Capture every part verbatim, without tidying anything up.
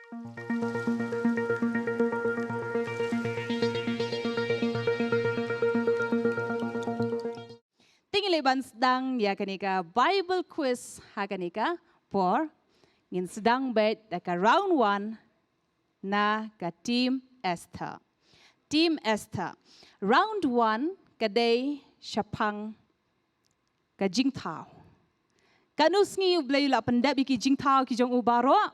Te ngi leit ban sdang ïa kane ka Bible quiz ha kane ka por. Ngin sdang beit da ka round one na ka Team Esther. Team Esther. Round one ka dei shaphang ka jingthaw. Katno sngi U Blei u la pyndep ïa ki jingthaw ki jong u baroh?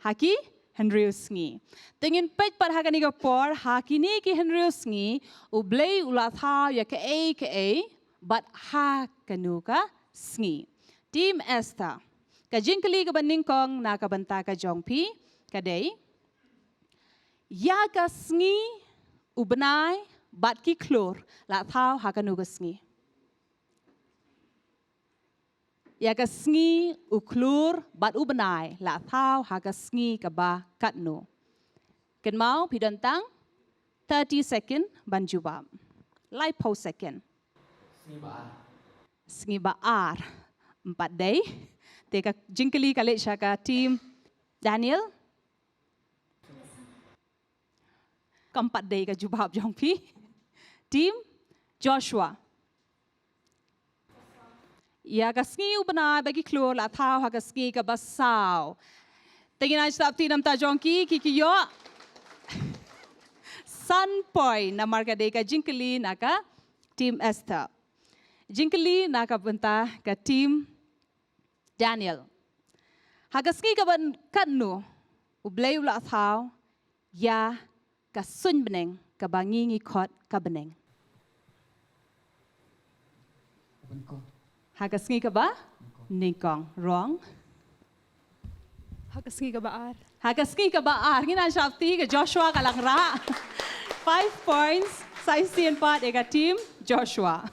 Ha ki hynriew sngi. Te ngin peit pat ha kane ka por, ha kine ki hynriew sngi U Blei u la thaw ïa kaei kaei bad ha kano ka sngi. Team Esther. Ka jingkylli kaba nyngkong na ka bynta ka jong phi ka dei, ïa ka sngi, u bnai bad ki khlur la thaw ha kano ka sngi? Ïa ka sngi, u khlur bad u bnai la thaw ha ka sngi kaba katno? Kynmaw, phi don tang thirty second ban jubab. Laiphew second. Sngi ba ar. Sngi ba ar. Ym pat dei. Te ka jingkylli ka leit sha ka Team Daniel. Kam pat dei ka jubab jong phi. Team Joshua. Ïa ka sngi, u bnai bad ki khlur la thaw ha ka sngi kaba saw. Te ngin ai sngewbha ïa ki namar jong ki, ki, ki ïoh san point namar ka dei ka jingkylli na ka Team Esther. Jingkylli na ka bynta ka Team Daniel. Ha ka sngi kaba katno U Blei u la thaw ïa ka suiñ bneng kaba ngi ngi khot ka bneng? Ha ka sngi kaba nyngkong. Wrong. Ha ka sngi kaba ar. Ha ka sngi kaba ar. Ngin ai sngewbha ïa ka Joshua ka Langrah. Five points. Sa shisien pat ïa ka Team Joshua.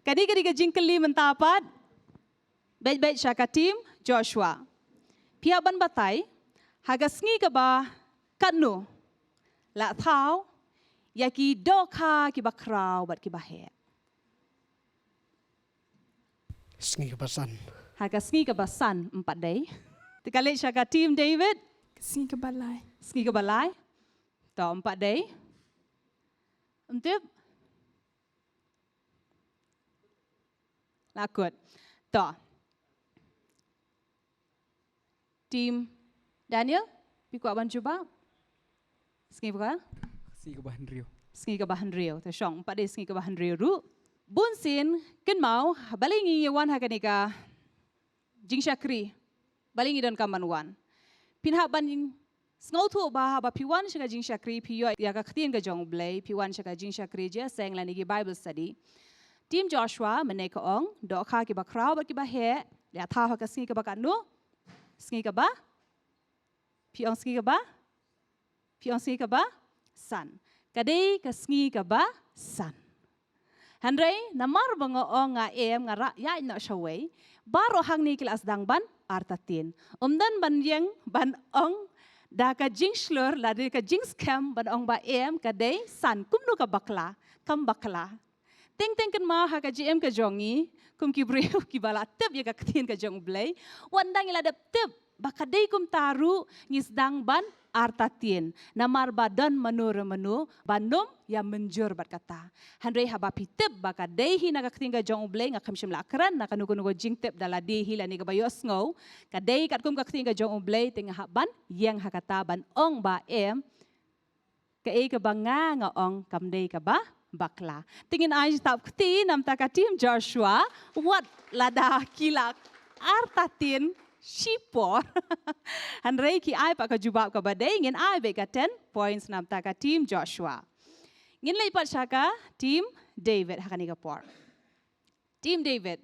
Ka dei, ka dei ka jingkylli mynta pat. Beit beit sha ka Team Joshua. Phi hap ban batai, ha ka sngi kaba katno la thaw ïa ki dohkha kiba khraw bad kiba heh? Sngi kaba san. Ha ka sngi kaba san, ym pat dei. Te ka leit sha ka Team David. Sngi kaba lai. Sngi kaba lai. To, ym pat dei. Ym tip. Nakut. To. Team Daniel, phi kwah ban jubab? Sngi ba ka? Sngi kaba hynriew. Sngi kaba hynriew. Te shong, ym pat dei sngi kaba hynriew ruh. Bun sien, kynmaw, balei ngi wan ha kane ka jingshakri? Balei ngi donkam ban wan? Phin hap ban sngewthuh ba haba phi wan sha ka jingshakri, phi ïoh ïa ka ktien ka jong U Blei, phi wan sha ka jingshakri jingïaseng lane ki Bible study. Team Joshua mynne ka ong, dohkha kiba khraw bad kiba heh la thaw ha ka sngi kaba katno? Sngi kaba? Phi ong sngi kaba? Phi ong sngi kaba san. Ka dei ka sngi kaba san. Hynrei namar ba nga ong nga em, nga rah ïaid noh shawei, baroh hangne ki la sdang ban artatien. Ym don ban ïeng ban ong da ka jingshlur lane ka jingskhem ban ong ba em, ka dei san. Kumno ka bakla? Kam bakla. Teng teng kynmaw ha ka jingim ka jong ngi, kum ki briew kiba la tip ïa ka ktien ka jong U Blei, wat nda ngi la dep tip ba ka dei kumta ruh, ngi sdang ban artatien. Namar ba don mano re mano ban ym ïa mynjur bad kata. Hynrei haba phi tip ba ka dei hi na ka ktien ka jong U Blei, nga khlem shym la kren na kano kano ka jingtip da lade hi lane kaba ïohsngew, ka dei katkum ka ktien ka jong U Blei, te nga hap ban ïeng ha kata ban ong ba em, kaei kaba nga nga ong kam dei kaba bakla. Te ngin ai tap kti namar ka Team Joshua, wat lada ki la artatien shipor. Hynrei ki ai pat ka jubab kaba dei, ngin ai beit ka ten points namar ka Team Joshua. Ngin leit pat sha ka Team David ha kane ka por. Team David,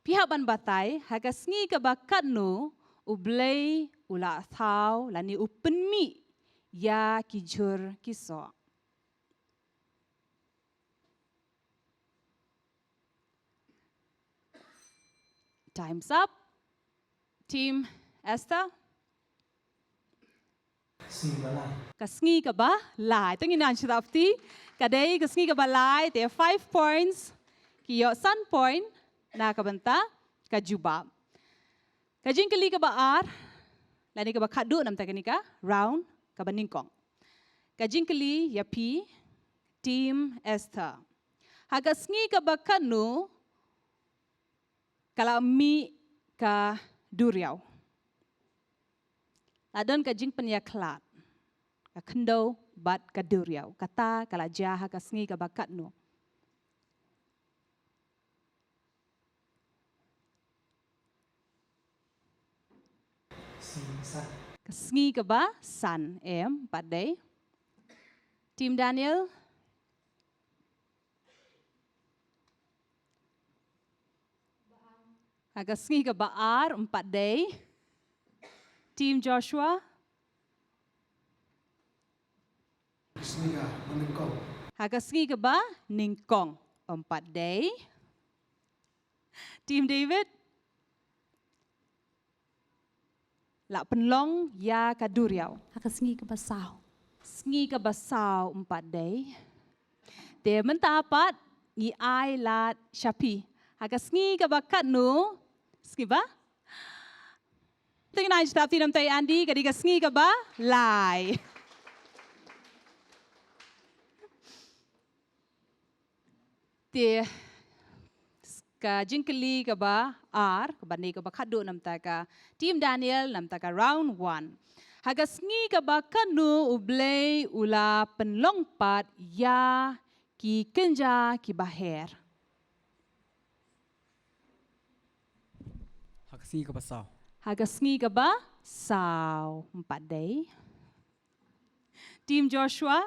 phi hap ban batai, ha ka sngi kaba katno U Blei u la thaw lane u pynmih ïa ki jhur ki soh? Time's up. Team Esther. Sngi ba lai. Ka sngi kaba lai. Te ngin nang sngewthuh. Ka dei ka sngi kaba lai, te five points. Ki ïoh san point na ka bynta ka jubab. Ka jingkylli kaba ar. Lane kaba khatduh namar kane ka round kaba nyngkong. Ka jingkylli ïa phi, Team Esther. Ha ka sngi kaba katno ka la mih ka duriaw? La don ka jingpynïakhlad ka khyndew bad ka duriaw. Kata ka la jia ha ka sngi kaba katno? Ka sngi kaba san, em pat dei. Team Daniel. Ha ka sngi kaba ar, em pat dei. Team Joshua. Sngi kaba nyngkong. Ha ka sngi kaba nyngkong, em pat dei. Team David. La pynlong ïa ka duriaw. Ha ka sngi kaba saw. Sngi kaba saw, em pat dei. Te mynta pat ngi ai lad sha phi. Ha ka sngi kaba katno? Sngi ba? Te ngin ai jingtap kti namar ïa Andy, ka dei ka sngi kaba lai. Te ka jingkylli kaba ar, kaba ne kaba khatduh namar ka Team Daniel, namar ka round one. Ha ka sngi kaba katno U Blei u la pynlong pat ïa ki kynja kiba her? Ha ka sngi kaba saw. Ha ka sngi kaba saw, em pat dei. Team Joshua.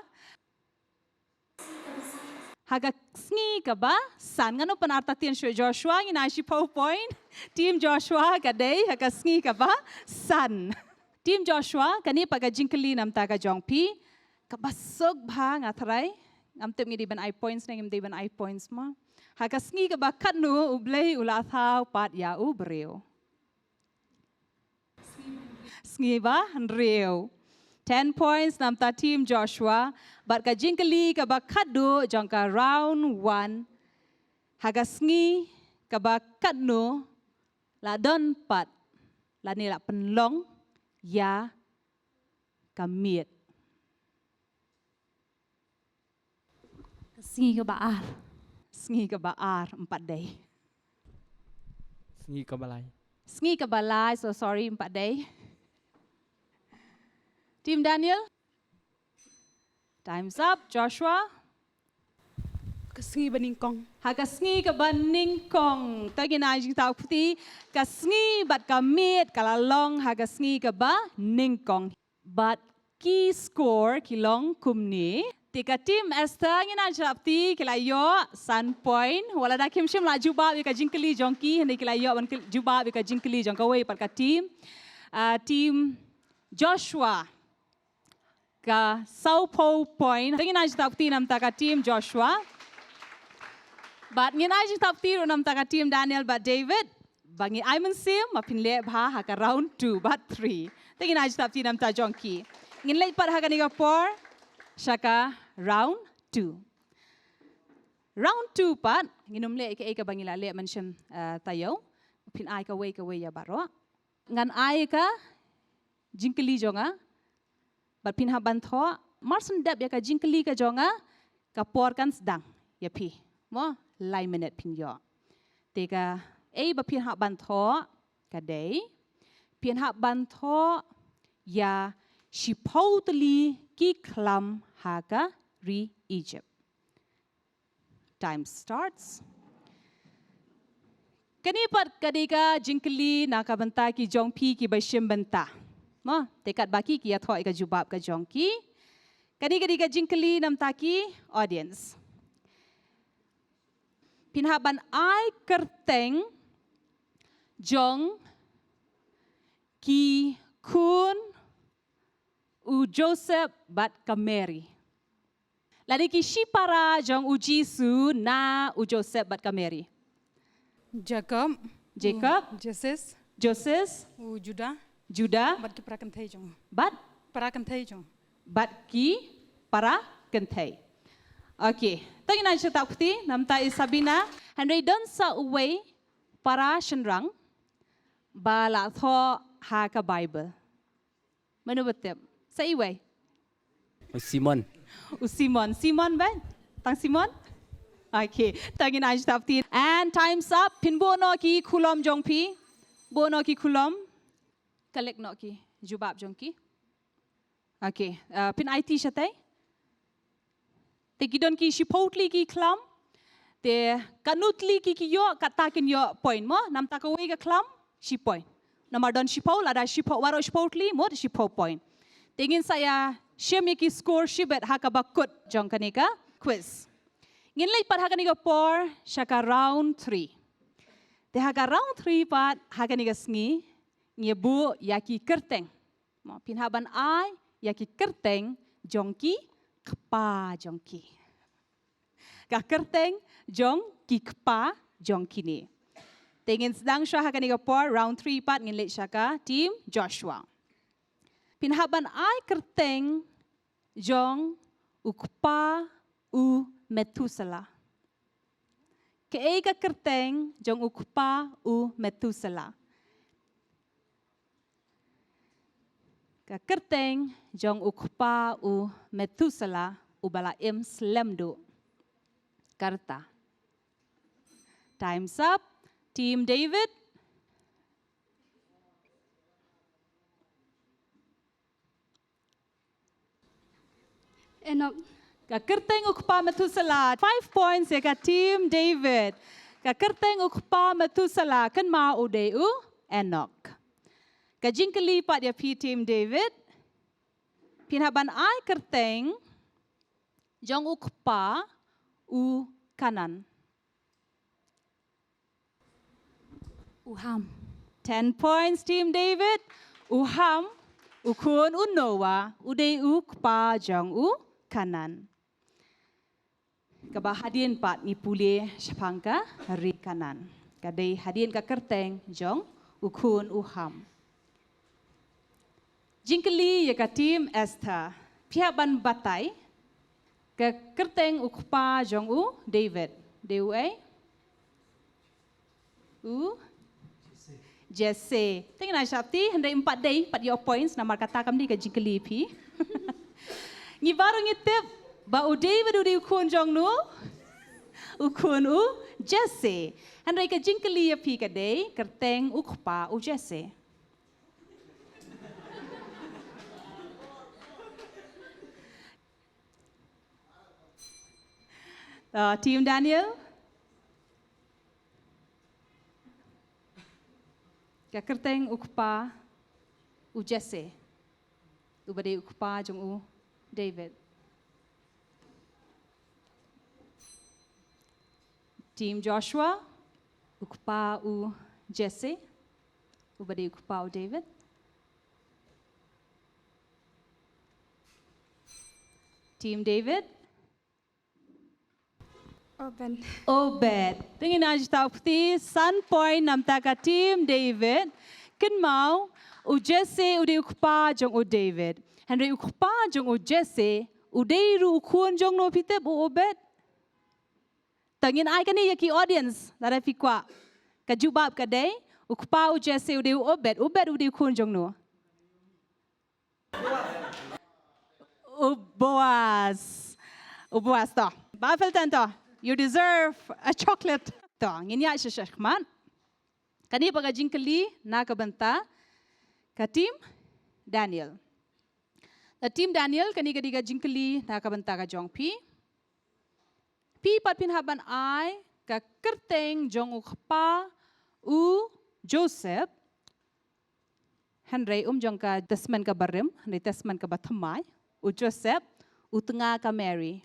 Ha ka sngi kaba san. Ngan u pynartatien shuh Joshua, ngin ai shiphew point. Team Joshua, ka dei ha ka sngi kaba san. Team Joshua, kane pat ka jingkylli namar ka jong phi. Kaba suk bha, nga tharai. Ngam tip ngi dei ban ai points ne ngim dei ban ai points mo. Ha ka sngi kaba katno U Blei u la thaw pat ïa u briew? Sngi ba hynriew. Ten points namar Team Joshua. Bad ka jingkylli kaba khatduh jong ka round one. Ha ka sngi kaba katno la don pat, lane la pynlong ïa ka miet? Ka sngi kaba ar. Sngi kaba ar, em pat dei. Sngi kaba lai. Sngi kaba lai, so sorry, em pat dei. Team Daniel. Time's up. Joshua. Ka sngi ba nyngkong. Ha ka sngi kaba nyngkong. To ngin ai jingtap kti, ka sngi bad ka miet ka la long ha ka sngi kaba nyngkong. Bad ki score ki long kumne. Te ka Team Esther, ngin ai jingtap kti, ki la ïoh san point. Wat la da kim shym la jubab ïa ka jingkylli jong ki, hynrei ki la ïoh ban kyl-, jubab ïa ka jingkylli jong kawei pat ka team. Ah, Team Joshua. Ka sawphew point. Te ngin ai jingtap kti namar ka Team Joshua. Bad ngin ai jingtap kti ruh namar ka Team Daniel bad David. Ba ngi ai mynsiem ba phin leh bha ha ka round two bad three. Te ngin ai jingtap kti namar jong ki. Ngin leit pat ha kane ka por sha ka round two. Round two pat, ngin ym leh kaei kaba ngi la leh mynshem, eh, taïew. Phin ai kawei kawei ïa baroh. Ngan ai ka jingkylli jong nga. Bad phin hap ban thoh. Mar shu dep ïa ka jingkylli ka jong nga, ka por kan sdang ïa phi. Mo, lai minit phin ïoh. Te kaei ba phin hap ban thoh, ka dei. Phin hap ban thoh ïa shiphew tylli ki khlam ha ka ri Egypt. Time starts. Kane pat ka dei ka jingkylli na ka bynta ki jong phi kiba shim bynta. Mo, te katba ki ki ïathoh ïa ka jubab ka jong ki. Kane ka dei ka jingkylli namar ki audience. Phin hap ban ai kyrteng jong ki khun u Joseph bad ka Mary. Lane ki shipara jong u Jisu na u Joseph bad ka Mary. Jacob. Jacob. U Joses. Joses. U Judah. Judah. Bad ki para kynthei jong. Bad? Para kynthei jong. Bad ki para kynthei. Okay. To ngin ai jingtap kti namar i Sabina. Hynrei don sa uwei para shynrang ba la thoh ha ka Bible. Mano ba tip? Sa iwei. U Simon. U Simon. Simon ba? Tang Simon? Okay. Tang in Einstein. And time's up. Pynbun noh ki khulom jong phi. Bun noh ki khulom. Collect noh ki jubab jong ki. Okay. Uh, pyn aiti shatai. Te ki don ki shiphew tylli ki khlam. Te katno tylli ki ki ïoh, kata kin ïoh point mo. Namar kawei ka khlam, shi point. Namar don shiphew, lada shiphew, baroh shiphew tylli, mut shiphew point. Te ngin sa ïa shim ïa ki score shibit ha kaba kut jong kane ka quiz. Ngin leit pat ha kane ka por sha ka round three. Te ha ka round three pat ha kane ka sngi, ngi buh ïa ki kyrteng. Mo, phin hap ban ai ïa ki kyrteng jong ki kpa jong ki. Ka kyrteng jong ki kpa jong kine. Te ngin sdang shuwa ha kane ka por, round three pat, ngin leit sha ka team Joshua. Phin hap ban ai kyrteng jong u kpa u Methuselah. Kaei ka kyrteng jong u kpa u Methuselah? Ka kyrteng jong u kpa u Methuselah uba la im slem duh. Ka rta. Time's up. Team David. Enok. Ka kyrteng u kpa Methuselah. Five points ïa ka team David. Ka kyrteng u kpa Methuselah, kynmaw u dei u Enok. Ka jingkylli pat ïa phi team David. Phin hap ban ai kyrteng jong u kpa u Kanan. U Ham. Ten points, team David. U Ham, u khun u Noah, u dei u kpa jong u Kanan. Kaba hadien pat ngi pule shaphang ka ri Kanan. Ka dei hadien ka kyrteng jong u khun u Ham. Jingkylli ïa ka team Esther. Phi hap ban batai ka kyrteng u kpa jong u David. Dei uei? U Jesse. Te ngin ai shapti, hynrei ym pat dei, pat ïoh points, namar kata kam dei ka jingkylli phi. Ngi baroh ngi tip ba u David u dei u khun jong no? U khun u Jesse. Hynrei ka jingkylli ïa phi ka dei, kyrteng u kpa u Jesse. Uh, team Daniel. Ka kyrteng u kpa u Jesse. Uba dei u kpa jong u David. Team Joshua, u kpa u Jesse, uba dei u kpa u David. Team David. Obed. Obed. Te ngin ai jingthaw puthi, san point namar ka team David. Kynmaw, u Jesse u dei u kpa jong u David. Hynrei u kpa jong u Jesse, u dei ruh u khun jong no phi tip u Obed. Te ngin ai kane ïa ki audience, lada phi kwah. Ka jubab ka dei, u kpa u Jesse u dei u Obed, Obed u dei u khun jong no. U Boaz. U Boaz to. Ba fel tan to. You deserve a chocolate. To, ngin ïa sha shakhmat. Kane pat ka jingkylli na ka bynta ka team Daniel. Na team Daniel, kane ka dei ka jingkylli na ka bynta ka jong phi. Phi pat phin hap ban ai ka kyrteng jong u kpa u Joseph. Hynrei um jong ka Testament kaba rim, hynrei Testament kaba thymmai, u Joseph, u tnga ka Mary.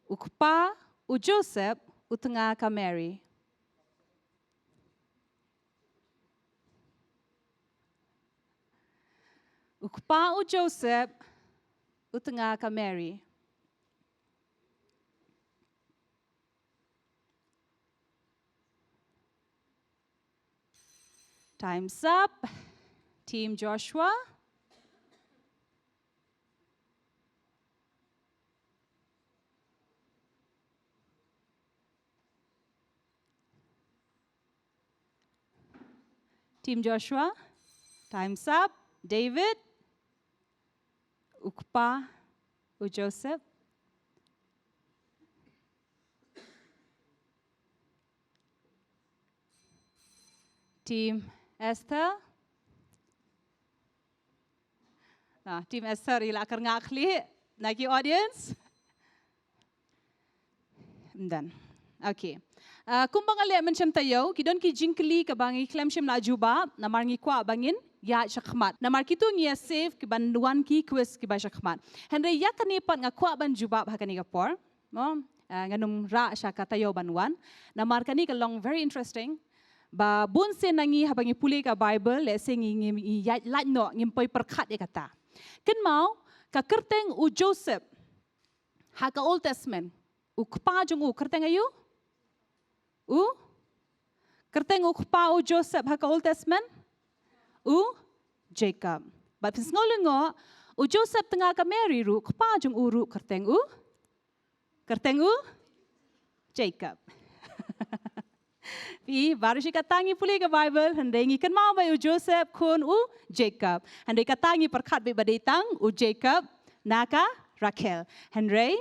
U kpa u Joseph, u tnga ka Mary. U kpa u Joseph, u tnga ka Mary. Time's up. Team Joshua. Team Joshua. Time's up. David. U kpa u Joseph. Team Esther. Na, Team Esther i la kyrngah khlieh na ki audience. Done. Okay. Uh, kumba nga la leh mynshem taïew, ki don ki jingkylli kaba ngi khlem shym la jubab, namar ngi kwah ba ngin ïaid shakhmat. Namar kito ngi ïa save ki ban wan ki quiz kiba shakhmat. Hynrei ïa kane pat nga kwah ban jubab ha kane ka por. Mo, uh, ngan ym rah sha ka taïew ban wan. Namar kane ka long very interesting. Ba bun sien na ngi haba ngi pule ka Bible, lehse ngi, ngi, ngi ïaid lait noh, ngim poi pyrkhat ïa kata. Kynmaw, ka kyrteng u Joseph ha ka Old Testament. U kpa jong u, kyrteng aïu? U? Kyrteng u kpa u Joseph ha ka Old Testament? U Jacob. Bad phin sngew lyngngoh, u Joseph tnga ka Mary ruh, kpa jong u ruh kyrteng u? Kyrteng u? Jacob. Phi, baroh shi katta ngi pule ka Bible, hynrei ngi kynmaw beit u Joseph khun u Jacob. Hynrei katta ngi pyrkhat beit ba dei tang u Jacob na ka Rachel. Hynrei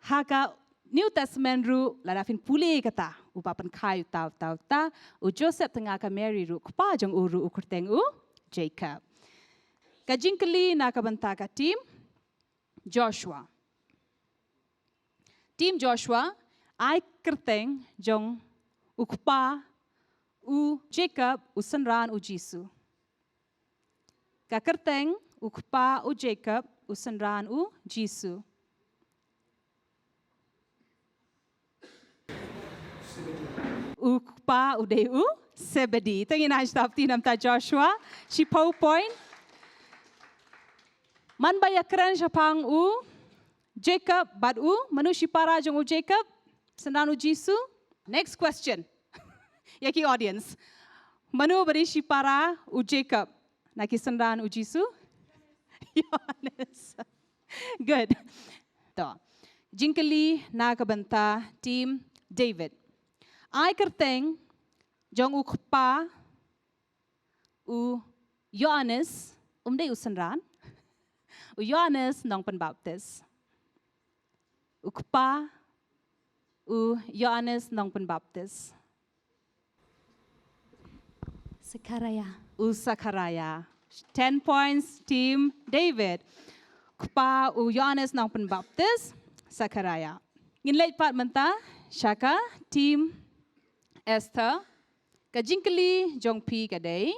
ha ka New Testament ruh lada phin pule kata, uba pynkha uta uta uta, u Joseph tnga ka Mary ruh kpa jong u ruh u kyrteng u Jacob. Ka jingkylli na ka bynta ka team Joshua. Team Joshua, ai kyrteng jong u kpa u Jacob u synran u Jisu. Ka kyrteng u kpa u Jacob u synran u Jisu. U kpa u dei u Zebedee. To ngin ai shatap ti namar Joshua. Shiphew point. Man ba ïakren shaphang u Jacob bad u, mano shipara jong u Jacob? Synran u Jisu. Next question. Ïa ki audience. Mano ba dei shipara u Jacob na ki synran u Jisu? Ïoannis. Good. To. Jingkylli na ka bynta team David. Ai kyrteng jong u kpa u Ïoannis, um dei u synran. U Ïoannis Nongpynbaptis. U kpa u Ïoannis Nongpynbaptis. Sakharaïa. U Sakharaïa. Ten points, team David. Kpa u Ïoannis Nongpynbaptis, Sakharaïa. Ngin leit pat mynta sha ka team Esther. Ka jingkylli jong phi ka dei,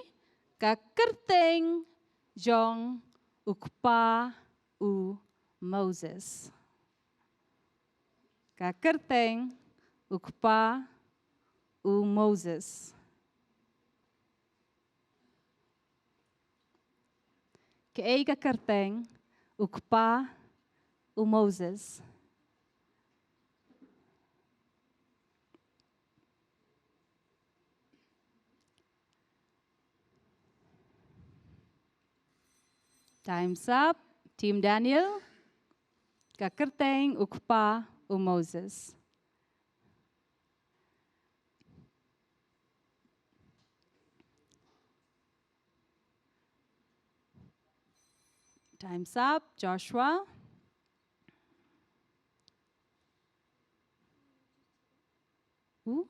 ka kyrteng jong u kpa u Moses. Ka kyrteng u kpa u Moses. Kaei ka kyrteng u kpa u Moses? Time's up. Team Daniel. Ka kyrteng u kpa u Moses. Time's up, Joshua. U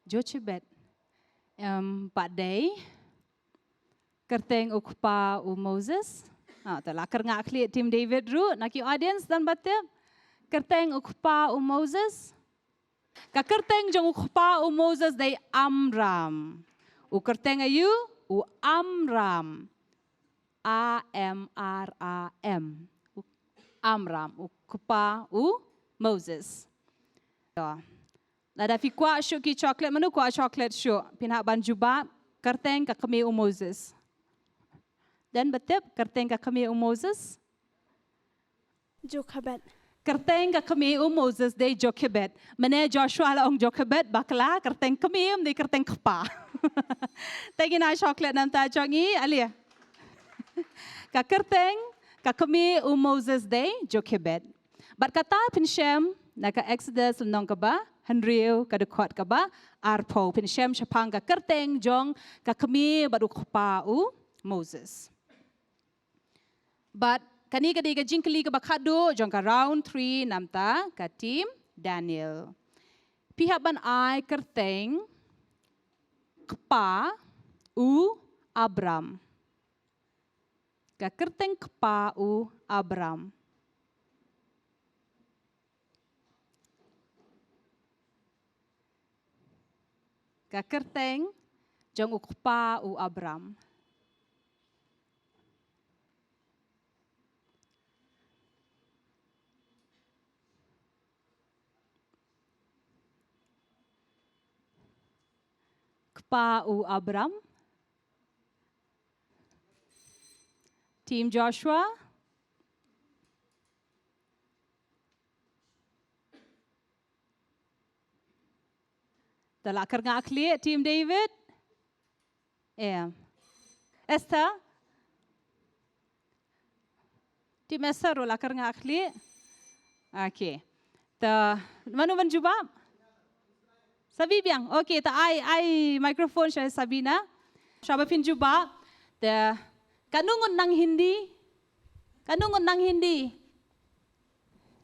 Jochebed. Em, pat dei kyrteng u kpa u Moses? Ah, te la kyrngah khlieh team David ruh, na ki audience don ba tip kyrteng u kpa u Moses? Ka kyrteng jong u kpa u Moses dei Amram. U kyrteng aïu? U Amram. A M R A M. U Amram, u kpa u Moses. To. Lada phi kwah shuh ki chocolate, mano kwah chocolate shuh? Phin hap ban jubab kyrteng ka kmie u Moses. Don ba tip kyrteng ka kmie u Moses? Jochebed. Kyrteng ka kmie u Moses dei Jochebed. Mynne Joshua la ong Jochebed, bakla, kyrteng kmie ym dei kyrteng kpa. Te ngin ai chocolate namar ta jong i, ale. Ka kyrteng ka kmie u Moses dei Jochebed. Bad kata phin shem na ka Exodus lynnong kaba hynriew ka dkhot kaba arphew. Phin shem shaphang ka kyrteng jong ka kmie bad u kpa u Moses. Bad kane ka dei ka jingkylli kaba khadduh jong ka round three namar ka team Daniel. Phi hap ban ai kyrteng kpa u Abram. Ka kyrteng kpa u Abram. Ka kyrteng jong u kpa u Abram. Kpa u Abram. Team Joshua. Te la kyrngah khlieh, team David. Em. Esther. Team Esther ruh la kyrngah khlieh. Okay. Te mano ban jubab? Sabi biang. Okay, te ai, ai microphone sha Sabina. Shaba phin jubab. Te kano ngut nang Hindi? Kano ngut nang Hindi?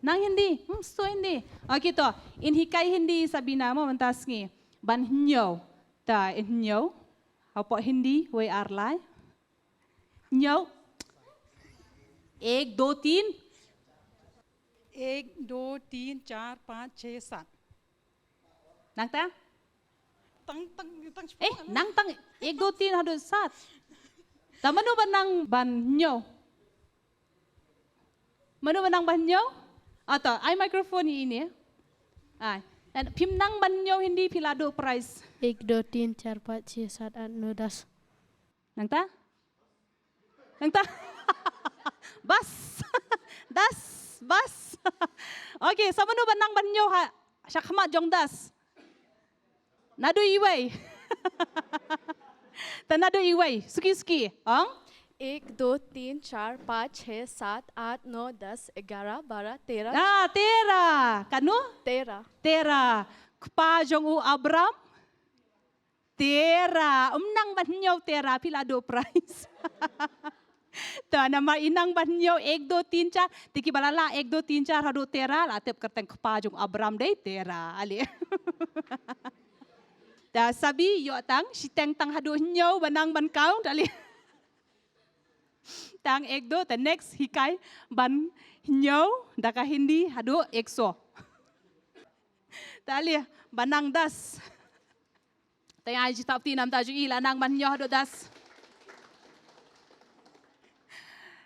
Nang Hindi? Hmm, so Hindi. Okay to. In hikai Hindi Sabina mo mynta sngi. Ban hynñiew. Te in hynñiew. Hapoh Hindi, wei ar lai. Hynñiew. Ek, do, teen. Ek, do, teen, char, panch, chhe, sat. Nangta? Tang, tang, tang. Eh, nang tang ek, do, teen haduh sat. Te mano ba nang ban hynñiew? Mano ba nang ban hynñiew? Ato, ai microphone ïa ine. Ai. Phim nang ban hynñiew Hindi phi la duh prize. Ek, do, teen, char, panch, chhe, sat, aath, no, das. Nangta? Nangta? Bas. Das. Bas. Okay, sa mano ba nang ban hynñiew ha shakhmat jong das? Naduh iwei? Te naduh iwei? Suki suki. Ong? Ek, do, teen, char, panch, chhe, sat, aath, no, das, egarah, barah, terah. Ah, terah. Kano? Terah. Terah. Kpa jong u Abram. Terah, ym nang ban hynñiew terah, phi la duh prize. Te namar i nang ban hynñiew ek, do, teen, char, te kiba la lah ek, do, teen, char haduh terah, la tip kyrteng kpa jong Abram dei Terah, ale. Te Sabi ïoh tang shiteng tang haduh hynñiew ba nang ban count, ale. Tang ek, do, te next hikai ban hynñiew da ka Hindi haduh ek, so. Te ale ba nang das. Te ai jingthoh kti namar ju i la nang ban hynñiew haduh das.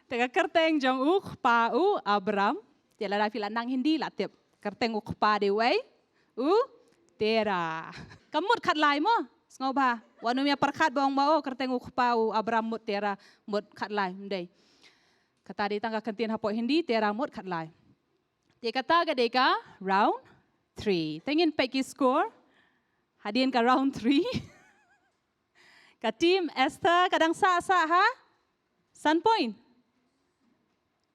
Te ka kyrteng jong u kpa u Abram. Te lada phi la nang Hindi la tip. Kyrteng u kpa dei wei? U Terah. Ka mut khatlai mo? Sngewbha. Wat nym ïa pyrkhat ba ong ba, oh, kyrteng u kpa u Abram mut Terah, mut khatlai, ym dei. Kata dei tang ka kyntien hapoh Hindi, Terah mut khatlai. Te kata ka dei ka round three. Te ngin peit ki score hadien ka round three. Ka team Esther ka dang sah sah ha san point.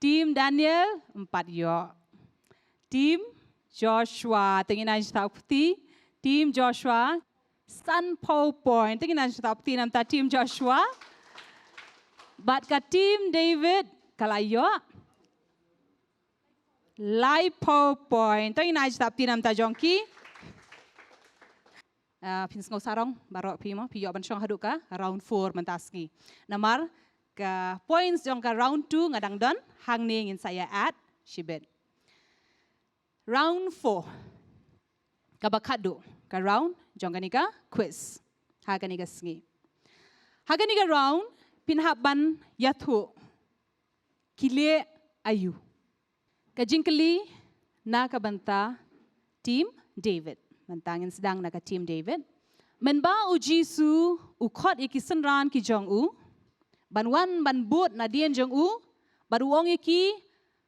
Team Daniel, empat ïoh. Team Joshua, te ngin ai jingthoh kti. Team Joshua, sanphew point. Te ngin ai jingthoh kti namar team Joshua. Bad ka team David ka la ïoh laiphew point. Te ngin ai jingthoh kti namar jong ki. Ah, phin sngew sarong baroh phi mo, phi ïoh ban shong haduh ka round four mynta sngi. Namar ka points jong ka round two nga dang don, hangne ngin sa ïa add shibit. Round four. Kaba khadduh ka round jong kane ka quiz ha kane ka sngi. Ha kane ka round phin hap ban ïathuh ki leh aïu. Ka jingkylli na ka bynta team David. Mynta ngin sdang na ka team David. Mynba u Jisu u khot ïa ki synran ki jong u ban wan ban bud nadien jong u, bad u ong ïa ki,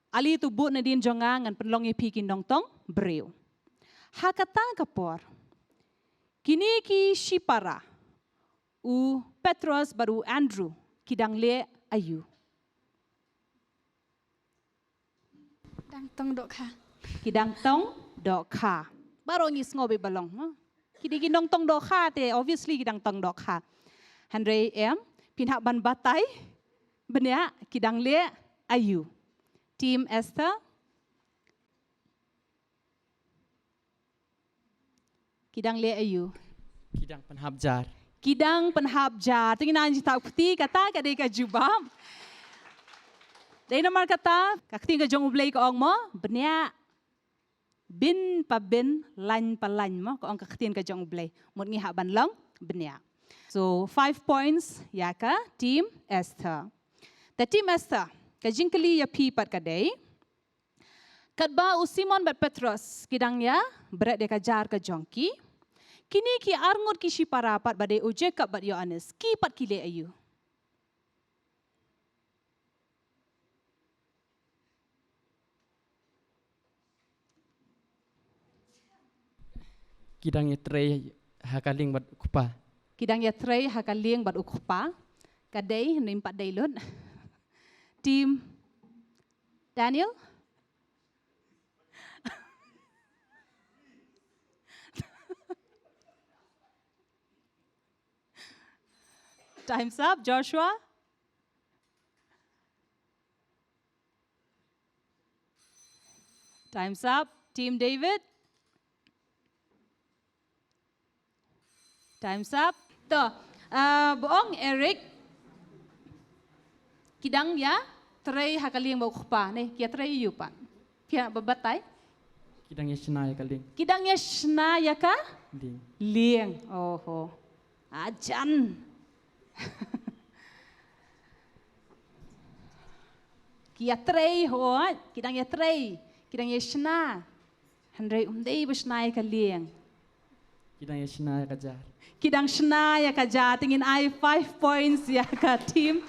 ale to bud nadien jong nga, ngan pynlong ïa phi ki nongtong briew. Ha kata ka por kine ki shipara, u Petros bad u Andrew, ki dang leh aïu? Dang tong dohkha. Ki dang tong dohkha. Baroh ngi sngew beit ba long, mo. Ki dei ki nongtong dohkha te, obviously ki dang tong dohkha. Hynrei em, phin hap ban batai bniah ki dang leh aïu. Team Esther. Ki dang leh aïu. Ki dang pynhap jar. Ki dang pynhap jar. Te ngin ai jingthoh kti, kata ka dei ka jubab. Dei namar kata, ka ktien ka jong U Blei ka ong mo, bniah bin pa bin, lain pa lain mo, ka ong ka ktien ka jong U Blei. Mut ngi hap ban long bniah. So, five points ïa ka Team Esther. Te Team Esther, ka jingkylli ïa phi pat ka dei, katba u Simon bad Petros ki dang ïa bret ïa ka jar ka jong ki, kine ki arngut ki shipara pat ba dei u Jakob bad Ïoannis, ki pat ki leh aïu. Ki dang ïatrei ha ka lieng bad u kpa. Ki dang ïatrei ha ka lieng bad u kpa. Ka dei, ym pat dei lut. Team Daniel. Time's up, Joshua. Time's up, Team David. Time's up. To, uh, ba ong Eric. Ki dang ïatrei ha ka lieng bad u kpa, ne, ki ïatrei aïu pat. Phi hap ban batai. Ki dang ïa shna ïa ka lieng. Ki dang ïa shna ïa ka lieng. Lieng. Oho. Ajan. Ki ïatrei, hooid, ki dang ïatrei, ki dang ïa shna. Hynrei ym dei ba shna ïa ka lieng. Ki dang ïa shna ïa ka jar. Ki dang shna ïa ka jar, te ngin ai five points ïa ka Team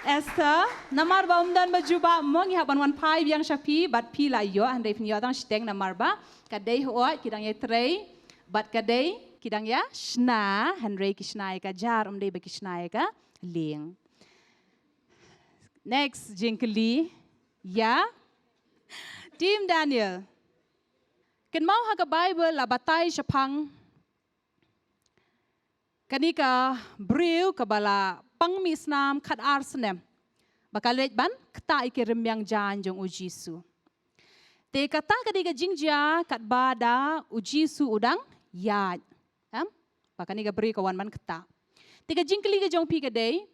Esther. Namar ba ym don ba jubab mo, ngi hap ban wan phai biang sha phi, bad phi la ïoh, hynrei phin ïoh tang shiteng namar ba ka dei, hooid, ki dang ïatrei, bad ka dei, ki dang ïa shna, hynrei ki shna ïa ka jar, ym dei ba ki shna ïa ka lieng. Next jingkylli ïa Team Daniel. Kynmaw ha ka Baibl la batai shaphang kane ka briew kaba la pang mih snam khatar snem, ba ka leit ban ktah ïa ki rmiang jaiñ jong U Jisu. Te kata ka dei ka jingjia katba da U Jisu u dang ïaid. Em? Ba kane ka briew ka wan ban ktah. Te ka jingkylli ka jong phi ka dei,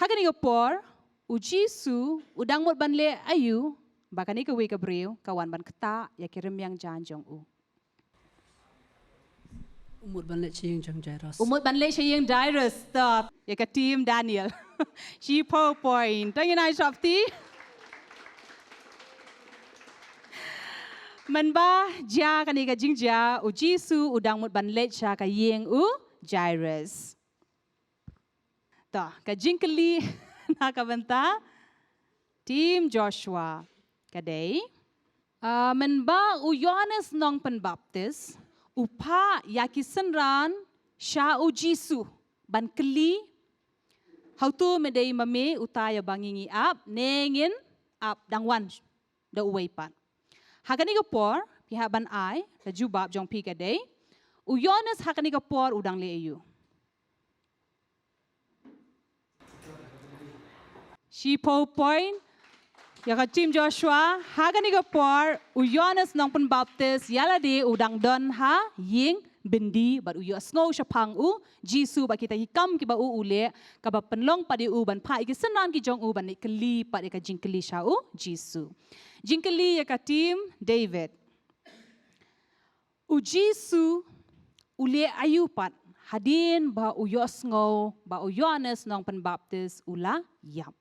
ha kane ka por, U Jisu u dang mut ban leh aïu ba kane kawei ka briew ka wan ban ktah ïa ki rmiang jaiñ jong u. U mut ban leit sha ïing jong Jairus. U mut ban leit sha ïing Jairus. To, ïa ka Team Daniel. Shiphew point. To ngin ai shopti. Mynba jia kane ka jingjia, U Jisu u dang mut ban leit sha ka ïing u Jairus. To, ka jingkylli na ka bynta Team Joshua ka dei, ah, mynba u Ïoannis Nongpynbaptis u phah ïa ki synran sha U Jisu ban kylli, hato me dei ma me uta ïa ba ngi ngi ap, ne ngin ap dang wan da uwei pat? Ha kane ka por, phi hap ban ai ka jubab jong phi ka dei, u Ïoannis ha kane ka por u dang leh aïu. Shiphew point ïa ka Team Joshua. Ha kane ka por, u Ïoannis Nongpynbaptis ïa lade u dang don ha ïing byndi bad u ïohsngew shaphang U Jisu bad kita ki kam kiba u u leh, kaba pynlong pat ïa u ban phah ïa ki synran ki jong u ban leit kylli pat ïa ka jingkylli sha U Jisu. Jingkylli ïa ka Team David. U Jisu u leh aïu pat hadien ba u ïohsngew ba u Ïoannis Nongpynbaptis u la ïap?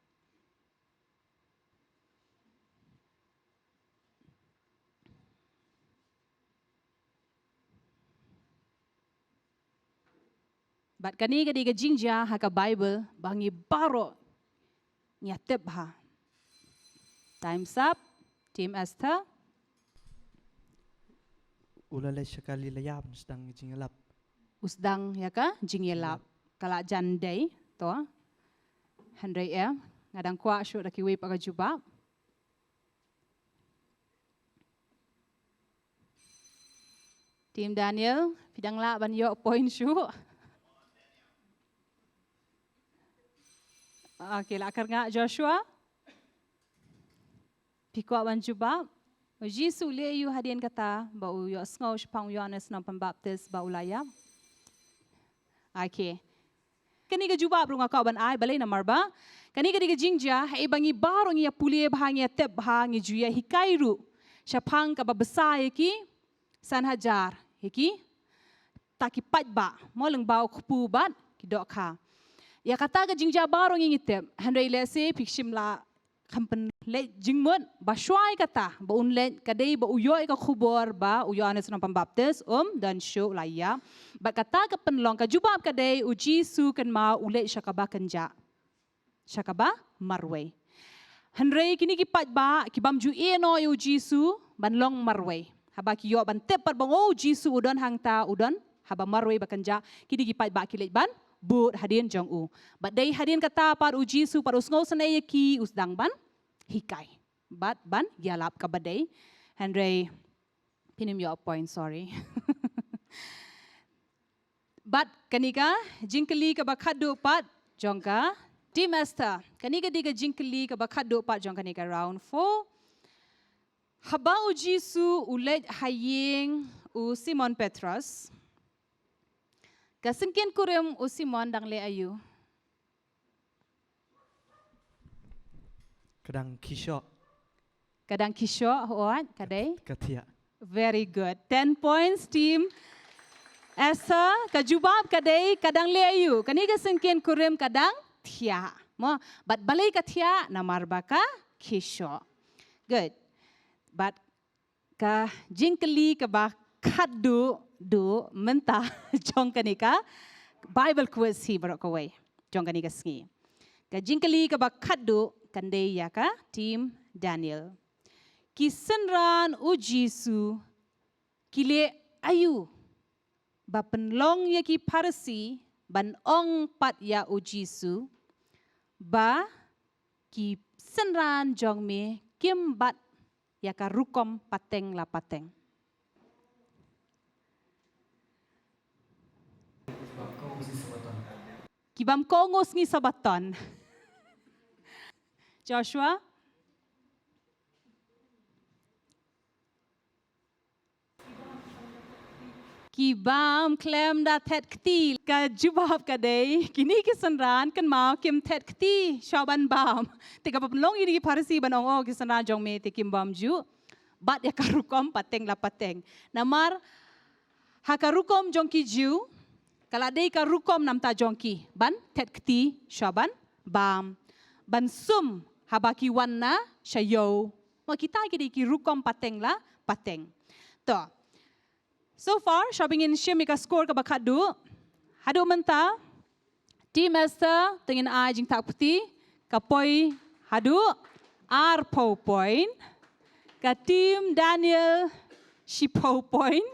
Bad kane ka dei ka jingjia ha ka Baibl ba ngi baroh ngi ïa tip bha. Time's up. Team Esther. U la leit sha Galilea ban sdang jingïalap. U sdang ïa ka jingïalap. Ka la jan dei to. Hynrei em, nga dang kwah shuh da kiwei pat ka jubab. Team Daniel, phi dang lah ban ïoh point shuh. Okay, la kyrngah Joshua. Phi kwah ban jubab? U Jisu u leh aïu hadien kata ba u ïohsngew shaphang u Ïoannis Nongpynbaptis ba u la ïap? Okay. Kane ka jubab ruh nga kwah ban ai, balei namar ba kane ka dei ka jingjia, haba ngi baroh ngi ïa pule bha, ngi ïa tip bha, ngi ju ïa hikai ruh shaphang kaba bsa ïa ki san hajar, ïa kita ki paidbah, mo, lyngba u kpu bad ki dohkha. Ïa kata ka jingjia baroh ngi ngi tip, hynrei lehse phi shim la kham pynleit jingmut ba shuwa ïa kata ba un leit ka dei ba u ïoh ïa ka khubor ba u Ïoannis Nongpynbaptis um don shuh, u la ïap. Bad kata ka pynlong, ka jubab ka dei u Jisu kynmaw u leit sha kaba kynjah, sha kaba marwei. Hynrei kine ki paidbah ki bym ju ïehnoh ïa u Jisu ban long marwei. Haba ki ïoh ban tip pat ba u Jisu u don hangta, u don haba marwei ba kynjah, kine ki paidbah ki leit ban bud hadien jong u. Bad dei hadien kata pat u Jisu pat u sngewsynei ïa ki, u sdang ban hikai bad ban ïalap kaba dei. Hynrei phin ym ïoh point, sorry. Bad kane ka jingkylli kaba khatduh pat jong ka Team Esther. Kane ka dei ka jingkylli kaba khatduh pat jong kane ka round four. Haba u Jisu u leit ha ïing u Simon Petros, ka syngkien kurim u Simon dang leh aïu? Ka dang khishoh. Ka dang khishoh, hooid, ka dei? Ka thiah. Very good. Ten points, team Esther. Ka jubab ka dei, ka dang leh aïu? Kane ka syngkien kurim ka dang thiah. Mo, bad balei ka thiah? Namar ba ka khishoh. Good. Bad ka jingkylli kaba khatduh duh mynta jong kane ka Bible quiz hi baroh kawei jong kane ka sngi. Ka jingkylli kaba khatduh kan dei ïa ka Team Daniel. Ki synran u Jisu ki leh aïu ba pynlong ïa ki Pharisi ban ong pat ïa u Jisu ba ki synran jong me kim bat ïa ka rukom pateng la pateng? Ki bym kohnguh sngi Sabaton. Joshua? Ki bym khlem da thet kti. Ka jubab ka dei, kine ki synran kynmaw kim thet kti shuwa ban bam. Te kaba pynlong ïa kine ki Pharisi ban ong, oh, ki synran jong me te kim bam ju bat ïa ka rukom pateng la pateng. Namar ha ka rukom jong ki Jiw, ka la dei ka rukom namar jong ki ban thet kti shuwa ban bam, ban sum haba ki wan na sha ïew. Mo, kita ki dei ki rukom pateng la pateng. To. So far, shuwa ba ngin shim ïa ka score kaba khatduh, haduh mynta Team Esther, to ngin ai jingthap kti, ka poi haduh arphew point, ka Team Daniel shiphew point,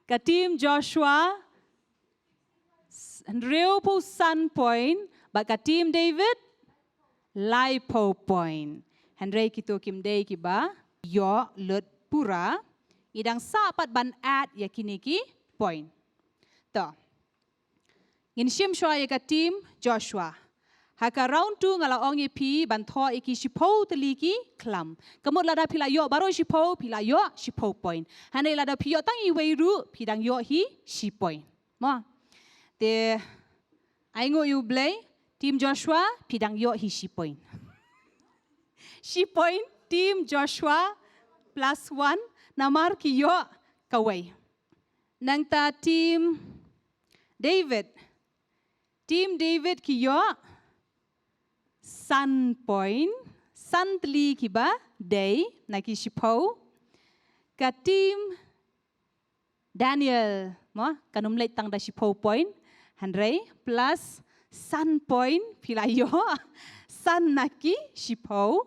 ka Team Joshua hynriewphew san point, bad ka Team David laiphew point. Hynrei kito kim dei kiba ïoh lut pura. Ngi dang sah pat ban add ïa kine ki point. To. Ngin shim shuwa ïa ka Team Joshua. Ha ka round two nga la ong ïa phi ban thoh ïa ki shiphew tylli ki khlam. Ka mut lada phi la ïoh baroh shiphew, phi la ïoh shiphew point. Hynrei lada phi ïoh tang iwei ruh, phi dang ïoh hi shi point. Mo. Te, ai nguh ïa U Blei, Team Joshua, phi dang ïoh hi shi point. Shi point, Team Joshua plus one, namar ki ïoh kawei. Nangta Team David. Team David ki ïoh san point, san tylli kiba dei na ki shiphew. Ka Team Daniel, mo, kan ym leit tang da shiphew point, hynrei plus san point phi la ïoh, san na ki shiphew.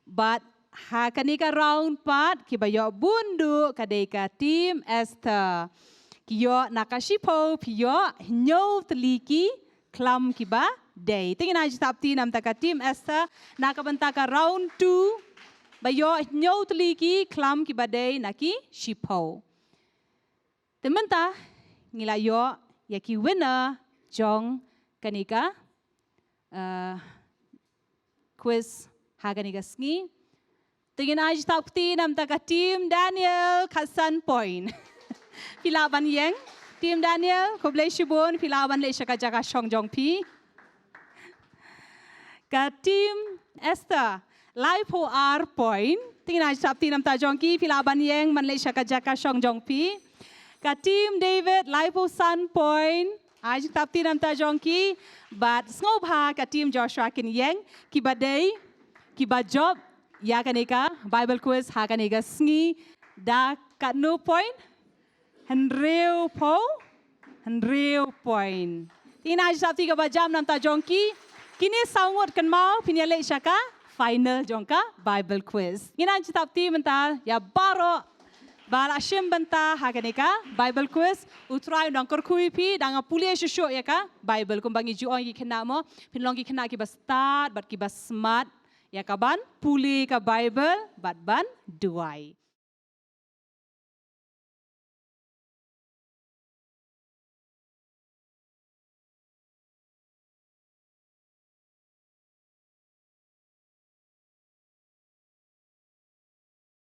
Bad ha kane ka round pat kiba ïoh bun duh ka dei ka Team Esther. Ki ïoh na ka shiphew, phi ïoh hynñiew tylli ki khlam kiba dei. Te ngin ai jingthap kti namar ka Team Esther na ka bynta ka round two ba ïoh hynñiew tylli ki khlam kiba dei na ki shiphew. Te mynta ngi la ïoh ïa ki winner jong kane ka, uh, quiz ha kane ka sngi. Te ngin ai jingthap kti namar ka team Daniel khatsan point. Phi lah ban ïeng. Team Daniel, khublei shibun, phi lah ban leit sha ka jaka shong jong phi. Ka team Esther, laiphew ar point. Te ngin ai jingthap kti namar jong ki, phi lah ban ïeng ban leit sha ka jaka shong jong phi. Ka team David, laiphew san point. Ai jingthap kti namar jong ki. Bad sngewbha ka team Joshua kin ïeng, kiba dei kiba jop ïa kane ka Bible quiz ha kane ka sngi da katno point? Hynriewphew, hynriew point. Te ngin ai jingthap kti kaba jam namar jong ki. Kine saw ngut kynmaw phin ïaleit sha ka final jong ka Bible quiz. Ngin ai jingthap kti mynta ïa baroh ba la shim bynta ha kane ka Bible quiz. U Trai un nang kyrkhu ïa phi, dang pule shuh shuh ïa ka Bible, kumba ngi ju ong ïa ki khynnah mo, phin long ki khynnah kiba stad bad kiba smart ïa kaban pule ka Bible bad ban duwai.